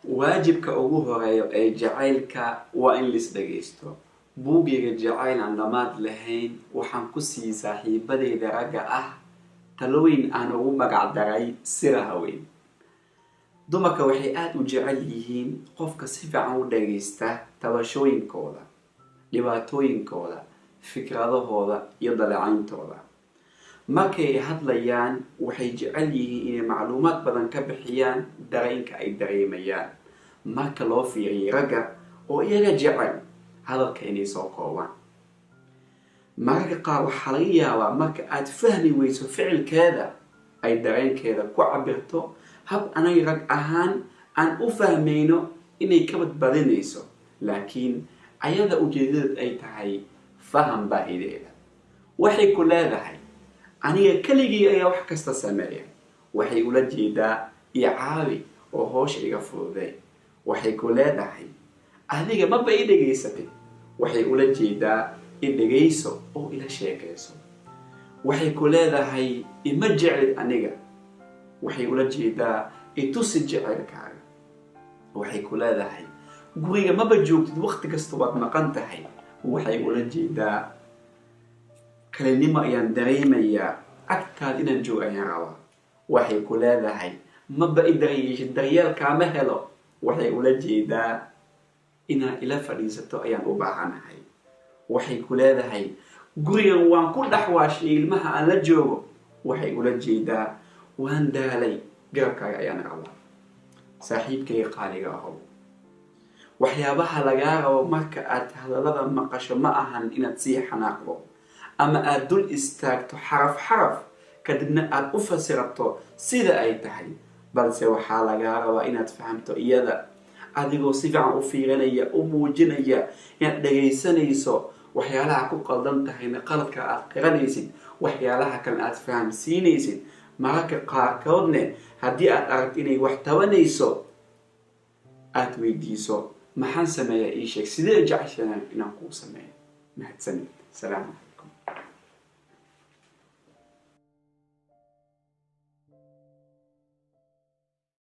Waajibka ugu horeeyo ee jacaylka waa in lais dhagaysto. Buugayga Jacayl Aan Dhammaad Lahayn waxaan ku siiyey saaxiibadeyda ragga ah talooyin aan ugu magac daray Siraha Weyn. Dumarka waxay aada u jecel yihiin qofka si fiican u dhagaysta tabashooyinkooda, dhibaatooyinkooda, fikradahooda iyo dalecayntooda. Markay hadlayaan, waxay jecel yihiin inay macluumaad badan ka bixiyaan dareenka ay dareemayaan, marka loo fiiriyay ragga oo iyaga jecel hadalka inay soo koobaan. Mararka qaar waxaa laga yaabaa marka aad fahmi weyso ficilkeeda ay dareenkeeda ku cabirto hab anaga rag ahaan aan u fahmayno inay ka badbadinayso, laakiin ayada ujeedadeed ay tahay faham baahideeda. Waxay ku leedahay, "Aniga keligii ayaa wax kasta sameeya." Waxay ula jeedaa, "I caawi oo hoosha iga fududee." Waxay ku leedahay, "Adiga maba i dhegaysatid." Waxay ula jeedaa, "I dhegayso oo ila sheekayso." Waxay ku leedahay, "Ima jeclid aniga." Waxay ula jeedaa, "Itusi jecelkaaga." Waxay ku leedahay, "Guriga maba joogtid, waqti kasta waad maqan tahay." Waxay ula jeedaa, "Kalinimo ayaan dareemayaa, agtaada inaan joogo ayaan rabaa." Waxay ku leedahay, "Maba i daryeeshid, daryeel kaama helo." Waxay ula jeedaa, "Inaad ila fadhiisato ayaan u baahanahay." Waxay ku leedahay, "Gurigan waan ku dhex waashay ilmaha aan la joogo." Waxay ula jeedaa, "Waan daalay, garabkaaga ayaan rabaa." Saaxiibkayga qaaliga ahow, waxyaabaha lagaa rabo marka aad hadallada maqasho ma ahan inaad sii xanaaqdo ama aada dul istaagto xaraf xaraf, kadibna aada u fasirato sida ay tahay, balse waxaa lagaa rabaa inaad fahamto iyada, adigoo si fiican u fiirinaya, u muujinaya inaad dhagaysanayso, waxyaalaha ku qaldan tahayna qaladka aad qiranaysid, waxyaalaha kalena aad fahamsiinaysid. Mararka qaarkoodne haddii aad aragto inay wax tabanayso, aada weydiiso, "Maxaan sameeyaa? Ii sheeg, sidee jeceshahay inaan kuu sameeyo?" Mahadsanid, salaam.